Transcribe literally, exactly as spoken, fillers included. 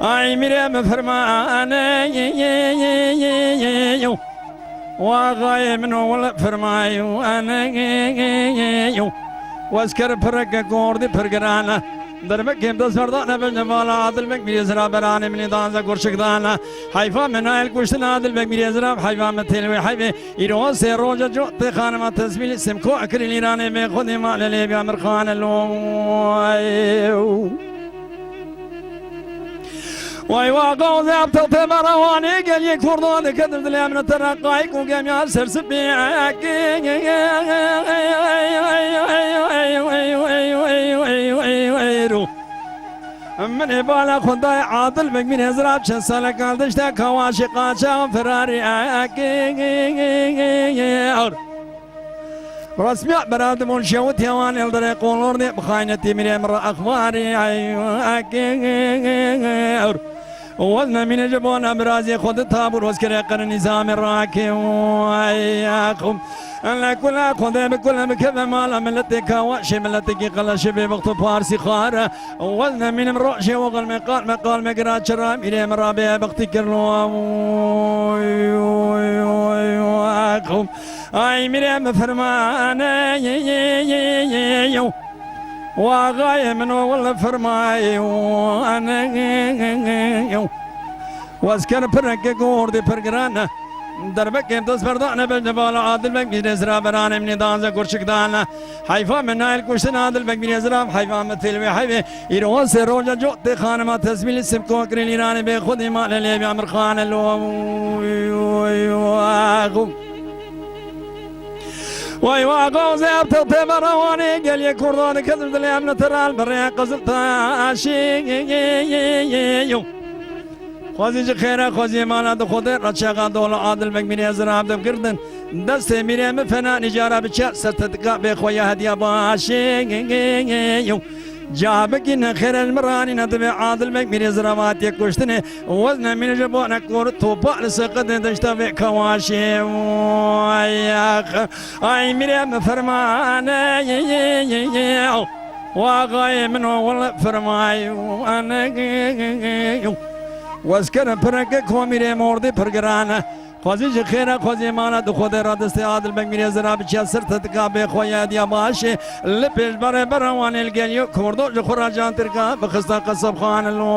Ay mîrê min fermane. Wa axayê min o wele fermayê û ene. Wezker pireke gordî pirgirane. Derbekê dest berdane bin li bala Adil Beg mîrê zira beranê min ê danze kurşik dane. Heyfa min nayel kuştin Adil Beg mîrê zira heyfa min têl wê heyvê. Îro sê roja co tê xanima tesbîlî simko ekirî lîranê bê xwedî male lê biya mirxane lo. Way wa qawzê ev textê me rewanê geliyê kurdan dike dilê min tera qayik û gemya sersipî. Min ê bala xwe dayê Adil Beg mîrê zirab çend sale kal dişte kawaşê qaça ferarî. Resmiya beradim û şewit hewan el derê qolor de bi xaynetî mirê min re exmarî. Wez nemîne ji bona birazê xwe di tabûr wez kere qere nîzamê rakê. Le kula xwe de bi kule bikeve mala miletê kawaşê miletekî qeleşê bê bexto parsî xare. Wez nemînim rojê we qelmê qalme qalme gira çira mîrê min rabê bextî kirlo. Ay mîrê min fermane. Wa axayê min o wele fermayê. Wezker pireke gordî pirgirane. Derbekê dest berdane bin li bala Adil Beg mîrê zira beranê min ê danze kurşik dane. Heyfa min nayel kuştin Adil Beg mîrê zira heyfa min têl wê heyvê. Îro sê roja co tê xanima tesbîlî simko kirê lîranê bê xwedî male lê biya mirxane lo. Way wa qawzê ev textê me rewanê geliyê kurdan dike dilê em li teral birê qizil taşê. Xwezî ji xêre xwezî mala di xwedê reçexa dola Adil Beg mîrê zira ev dev girdin. Destê mîrê min fena nîcara biçe ser tetika bê xwe ya hediya başê. Ca bikîne xêre ji min ranîne divê Adil Beg mîrê zira vatiye kuştinê. Wez nemîne ji bo ne kor topa li seqetê dişta vê kewaşê. Ay ax, ay mîrê min fermane. Wa axayê min o wele fermayê. Wezker pireke komîrê mordî pirgirane. Xwezî ji xêre xwezî mala di xwedê radestê Adil Beg mîrê zira biçe ser tetika bê xwe ya diya başê. Li pêş berê berewanê li gel yo kordo ji xwe rajan tirka bixista qesebxane lo.